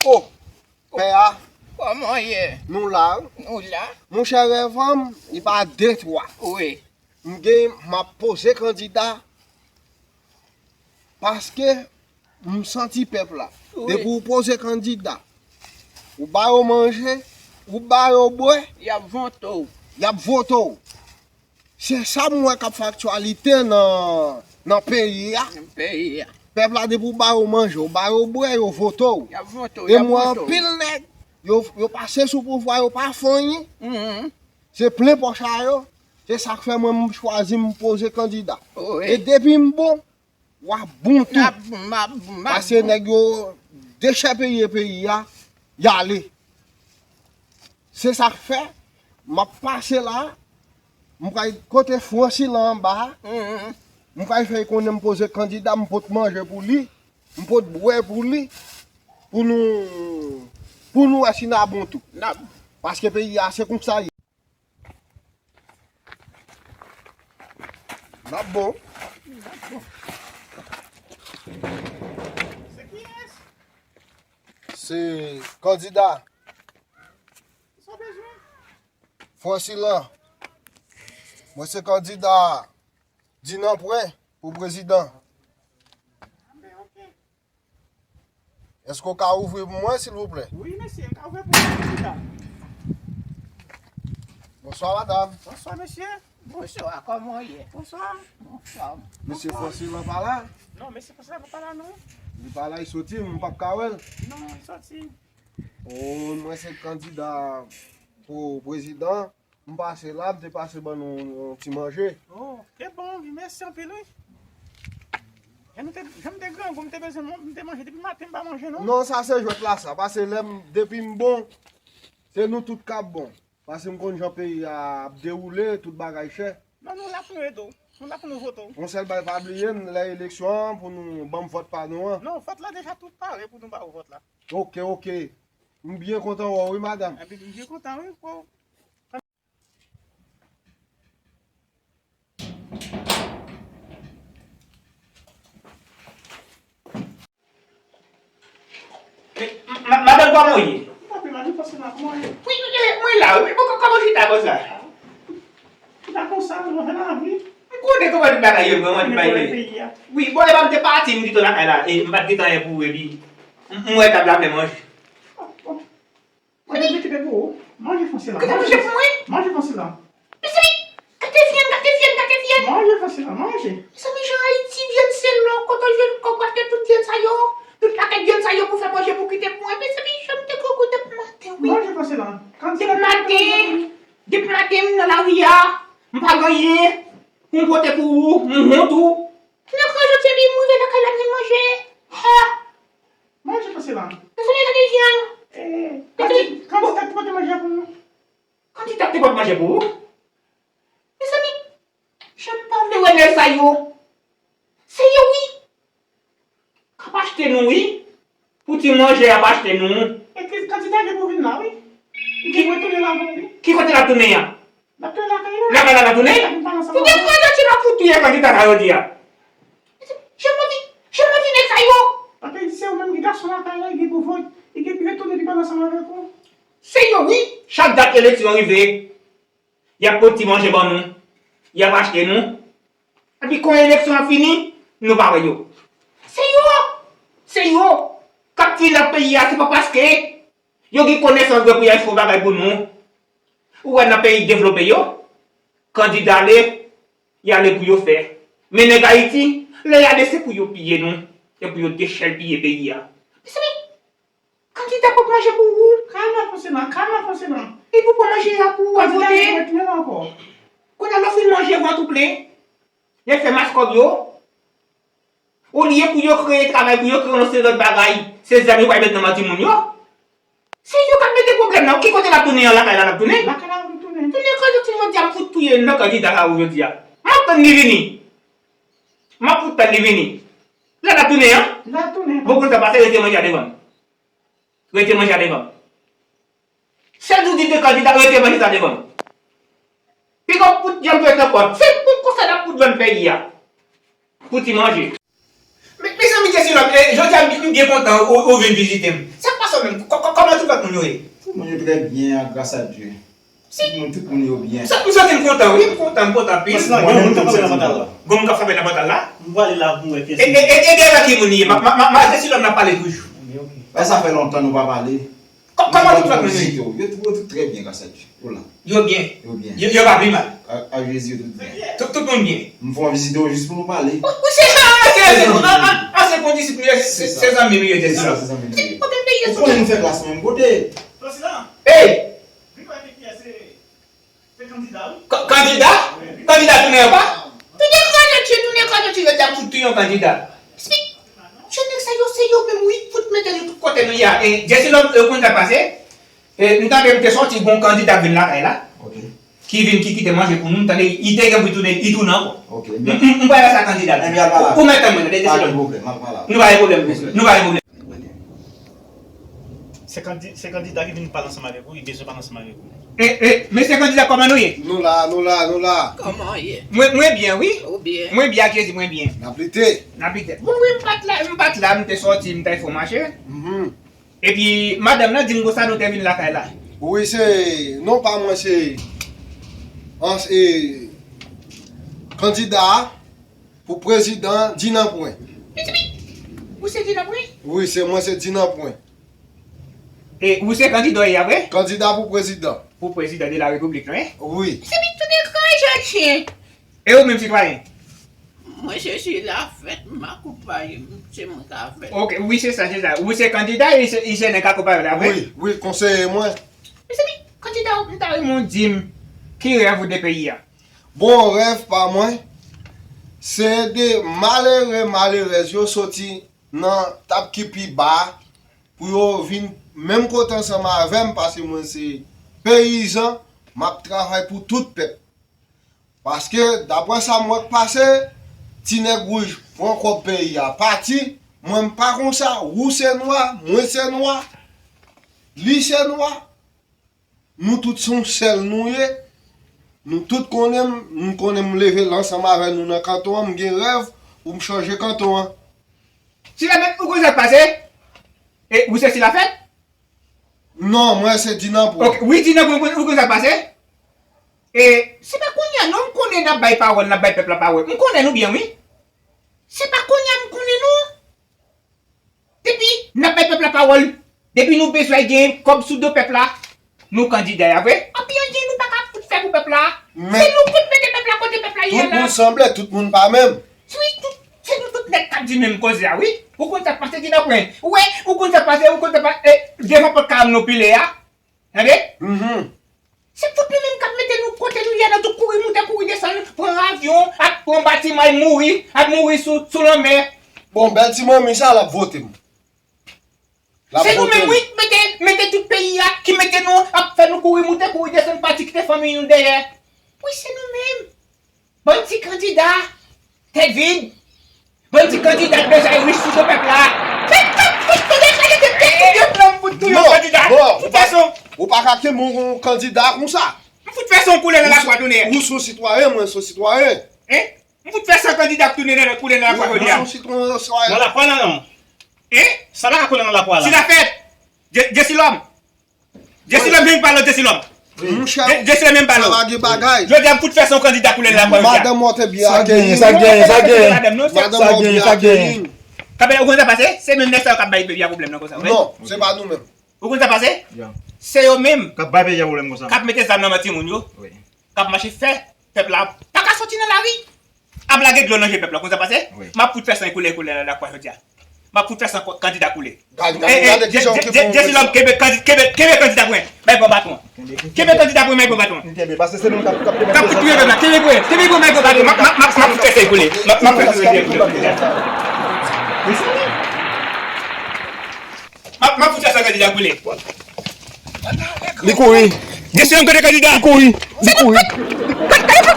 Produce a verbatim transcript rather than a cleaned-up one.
O, pè a, kòman w ye? Nou la wi. Nou la. Monchè, rèv an m, li pa de twa. Wi. M gen, m ap poze kandida. Paske m santi pèp la. Wi. Depi w poze kandida, ou ba yo manje, ou ba yo bwè, y ap vote w. Y ap vote w. Se sa m wè k ap fè aktyalite nan, nan peyi a. Nan peyi a. Pèp la, depi w ba yo manje, w ba yo bwè, yo vote w. Y ap vote w, y ap vote w. E m wè anpil nèg, yo, yo pase sou pouvwa, yo pa fè anyen. Mhm. Se plen pòch a yo. Se sa k fè mwen m chwazi m poze kandida. Wi. E depi m bon, w ap bon tou. M ap bon, m ap bon, m ap bon. Paske nèg yo dechèpiye peyi a, y ale. Se sa k fè, m ap pase la, m pral kote Francilin anba a, mhm, m pral fè l konnen m poze kandida, m pot manje pou li, m pot bwè pou li, pou nou, pou nou wè si n a bon tou. N a bon. Paske peyi a, se konsa l ye. N ap bon. Se kiyès? Se kandida. Sa w bezwen? Francilin. Mwen se kandida Dinanpwen pou prezidan. Anben, oke. Èske w ka ouvri pou mwen, silvouplè? Wi, mesye, m ka ouvri pou ou, kandida. Bonswa, madanm. Bonswa, mesye. Bonswa, kòman w ye? Bonswa. Bonswa. Mesye Francilin pa la? Non, mesye Francilin pa la, non. Li pa la, li soti, m p ap ka wè l. Non, li soti. O, mwen se kandida pou prezidan. M pase la, m te pase ban nou yon ti manje. Oh, te bon, wi, mèsi anpil, wi. Jan nou te, jan m te grangou, m te bezwen, m te manje depi maten, m pa manje, non. Non, sa se jwèt la, sa. Pase lè m, depi m bon, se nou tout k ap bon. Pase m konn jan peyi a ap dewoule, tout bagay chè. Non, nou la pou nou ede w. Nou la pou nou vote w. Yon sèl bagay, pa bliye n, lè eleksyon an, pou nou ban m vòt pa nou an. Non, vòt la deja tout pare pou nou ba ou vòt la. Oke, oke. M byen kontan wè w, wi, madanm. Epi m byen kontan, wi, pou Ma-, madanm, kòman w ye? Mwen la, wi, mwen la, wi. Mwen, kòman w chita konsa? Chita konsa, mwen fè lavi. M konnen kòman tout bagay yo, mwen, mwen, mwen. Wi, bon, e pa m te pati, m kite w lakay la, e m pa t gen anyen pou w, epi m, m wè tab la fè manje. Mwen te kite pou ou. Manje Francilin. Kite manje pou mwen? Manje Francilin. Mezanmi, gade vyann, gade vyann, gade vyann. Manje Francilin, manje. Mezanmi, jan Ayiti vyann se lò, kote w jwenn kòb pou achte tout vyann sa yo, tout pakèt vyann sa yo pou fè manje pou kite pou mwen. Mezanmi, jan m te grangou depi maten, wi. Manje Francilin. Depi maten, depi maten m nan lari a, m pa gen anyen pou m pote pou ou, m wont ou. Nan gran jodi a, epi m rive lakay la, m vin manje. Ha! Manje Francilin. Mezanmi, gade vyann. Eh, kandida, kandida ki pote manje a pou nou. Kandida ki pote manje pou ou? Mezanmi, jan m pa vle wè nèg sa yo. Se yo wi. K ap achte nou wi. Pou ti manje y ap achte nou. E ki kandida gen pou vin la wi. Li gen pou tounen la wi. Ki kote l ap tounen an? L ap tounen lakay la. Lakay la l ap tounen? Pou gen kòz yo ti m ap fout touye kandida sa yo di a. Jan mwen di, jan mwen di nèg sa yo. Paske se ou menm ki gason lakay la, li gen pou vòt, li gen pou retounen li pale ansanm avèk ou. Se yo wi, chak dat eleksyon rive, y ap pot ti manje ban nou, y ap achte nou. Epi kon eleksyon an fini, nou pa wè yo. Se yo, se yo k ap vin nan peyi a, se pa paske yo gen konesans vre pou y al fè yon bagay pou nou. Ou wè nan peyi devlope yo, kandida ale, y ale pou yo fè. Men nèg Ayiti, lè y ale, se pou yo piye nou, se pou yo dechèpiye peyi a. Mezanmi, kandida pot manje pou ou. Kalme Francilin, kalme Francilin. Epi w pran manje a pou ou al vote. Kandida gen vant plen ankò. Kounye a lè w fin manje vant ou plen, y al fè mas kòb yo. Olye pou yo kreye travay, pou yo kreye yon seri lòt bagay, se zam yo pral met nan men timoun yo. Se yo k ap mete pwoblèm nan. Ki kote l ap tounen an? Lakay la l ap tounen? Lakay la l ap tounen. Tounen kote ti jodi a m fout touye nan kandida sa ou jodi a. M ap tann li vini. M ap fout tann li vini. Lè l ap tounen an? L ap tounen. Bon, pou sa pase, rete manje a devan m. Rete manje a devan m. Sèl nou di de kandida, rete manje sa devan m. Piga w fout janm jwe nan pòt. Se pou konsa n ap fout vann peyi a. Pou ti manje. Me, mezanmi, Jesselove, eh, jodi a m, m byen kontan ou, ou vin vizite m. Sa k pase Kò- kò- Kòman tout lòt moun yo ye? Tout moun yo trè byen, gras a Dye. Tout moun, tout moun yo byen. Sa, m santi m kontan, wi, m kontan, m kontan anpil. Mwen menm tou, m santi m kontan. Gon moun k ap frape nan pòtal la? M prale la pou m wè kiyès. E, e, e, e dèyè ki moun li ye? M ap, m ap, m ap, m ap, Jesilòm n ap pale toujou. Bagay sa fè lontan nou pa pale. Kò- Kòman tout lòt moun yo ye? Yo tou, yo tout trè byen, gras a Dye. Yo byen. Yo byen. Yo, yo pa pi mal. A, a Jezi, yo tout byen. Tout, tout moun byen. M fè yon vizit yo jis pou nou pale. Ou, ou se sa, se, se, an, an, an, se kondisip nou ye, se, se zanmi nou ye, se sa. Se zanmi nou ye. Ki pwoblèm peyi a? Ou konnen nou fè klas menm kote. Prezidan. Hey! Vin wè ki kiyès se, se kandida, wi. Ka- kandida? Kandida tounen anba? Tounen kòlòt yo, tounen kòlòt yo, yo di ap fout touye yon kandida. Pi- Jan nèg sa yo, se yo menm, wi, fout mete nou tout kote nou ye a. E, Jesilòm, e, ou konn sa k pase? E, m tande m te sòti, gon kandida k vin lakay la. Ok. Ki vin, ki kite manje pou nou, m tande, li te gen pou li tounen, li tounen ankò. Ok. M, m, m pral wè sa kandida. Ebyen, al pale. Ou, ou mèt tann mwen, tande, Jesilòm. Pa gen pwoblèm, al pale. Nou pa gen pwoblèm, mesye. Nou pa gen pwoblèm. Se kandi-, se kandida ki vin pale ansanm avèk ou, li bezwen pale ansanm avèk ou. E, e, mesye kandida, kòman nou ye? Nou la, nou la, nou la. Kòman w ye? Mwen, mwen byen, wi. Ou byen? Mwen byen, ak Jezi, mwen byen. N ap lite. N ap lite. Bon, wi, m pa t la, m pa t la, m te sòti, m t al fè yon mache. Mhm. Epi, madanm nan di m konsa nou te vin lakay la. Wi, se, non pa mwen, se, ans-, e, kandida a pou prezidan Dinanpwen. Pi, pi, pi. Ou se Dinanpwen? Wi, se mwen, se Dinanpwen. E ou se kandida w ye a vre? Kandida pou prezidan. Pou prezidan de la repiblik, non, wi? Wi. Se pi tout ekran jèn chen. E ou menm, sitwayen? Mwen, se si la fèt, m akonpaye, se mwen k ap fè. Ok, wi, se sa, se sa. Ou se kandida, e se, e se nèg k akonpaye w la vre? Wi, wi, konseye mwen. Mezanmi, kandida, ou ta renmen w di m ki rèv ou de peyi a? Bon, rèv pa mwen, se de malere, malerèz yo soti nan tab ki pi ba a pou yo vin menm kote ansanm avè m, paske mwen se peyizan, m ap travay pou tout pèp. Paske, daprè sa m wè k pase, ti nèg wouj pran kòb peyi a pati, mwen m pa konsa, ou se nwa, mwen se nwa, li se nwa. Nou tout se yon sèl nou ye. Nou tout konnen m, nou konnen m leve l ansanm avè nou nan kanton an, m gen rèv pou m chanje kanton an. Silafèt, ou konn sa k pase? E, ou se Silafèt? Non, mwen se Dinanpwen. Ok, wi, Dinanpwen, ou konn, ou konn sa k pase? E, se pa kounye a non, m konnen n ap bay pawòl, n ap bay pèp la pawòl. M konnen nou byen, wi. Se pa kounye a m konnen nou. Depi n ap bay pèp la pawòl, depi nou bezwen gen kòb sou do pèp la, nou kandida a vre. Anpi anyen nou pa ka fout fè pou pèp la. Men se nou fout mete pèp la kote pèp la ye la. Tout moun sanble, tout moun pa menm. Wi, tout, se nou tout nèt k ap di menm koze a, wi. Ou konn sa k pase, Dinanpwen? Ou wè, ou konn sa k pase, ou konn sa k pase, e, devan pòt kay la nou pile a. Tande? Mhm. Se fout nou menm k ap mete nou kote nou ye a, nan tout kouri moute, kouri desann, pran avyon, ap pran batiman, al mouri, al mouri sou, sou lanmè. Bon, bèl ti manmi sa, l ap vote m. L ap vote m. Se nou menm, wi, k mete, mete tout peyi a, ki mete nou, ap fè nou kouri moute, kouri desann, pati kite fanmi nou dèyè. Wi, se nou menm. Bann ti kandida, tèt vid. Bann ti kandida k bezwen rich sou do pèp la. Tèt, tèt, tèt, tèt, tèt, tèt, tèt, tèt, plan m fout touye yon kandida. Non, non, ou pa, ou pa ka kenbe yon kandida konsa. M fout fè san koule nan lakwa tounen. Ou se yon sitwayen, mwen se yon sitwayen. Hein? M fout fè san kandida k tounen nan, koule nan lakwa jodi a. Ou se yon sitwayen. Nan lakwa la, non. Hein? Sa pa ka koule nan lakwa la. Silafèt. Jesilòm. Jesilòm, vin pale, Jesilòm. Monchè, Jesilòm, vin pale. Sa va gen bagay. Jodi a, m fout fè san kandida koule nan lakwa jodi a. Madanm ou te byen akeyi. Sa gen, sa gen, sa gen. Madanm ou byen akeyi. Kapè, ou konn sa pase? Se menm nèg sa yo k ap bay peyi a pwoblèm nan konsa, wi. Non, se pa nou menm. Ou konn sa pase? Se yo menm k ap bay peyi a pwoblèm konsa. K ap mete zam nan men timoun yo. Wi. K ap mache fè pèp la pa ka soti nan lari. Ap lage dlo nan je pèp la, konn sa pase? Wi. M ap fout fè san koule, koule nan lakwa jodi a. M ap fout fè san kandida koule. Gade, gade, gade kijan w kenbe yon kandida. Jesilòm, kenbe kandi-, kenbe, kenbe kandida pou mwen. Bay pran baton an. Kenbe kandida pou mwen, bay pran baton an. Kenbe, paske se nou k ap, k ap fout touye pèp la. Kenbe pou mwen, kenbe pou mwen, bay pran baton an. M ap, m ap, m ap, m ap fout fè san koule. M ap, m ap fout fè san koule. M ap, m ap fout fè san kandida koule. Li kouri. Jesilòm, kote kandida? Li kouri. Li kouri.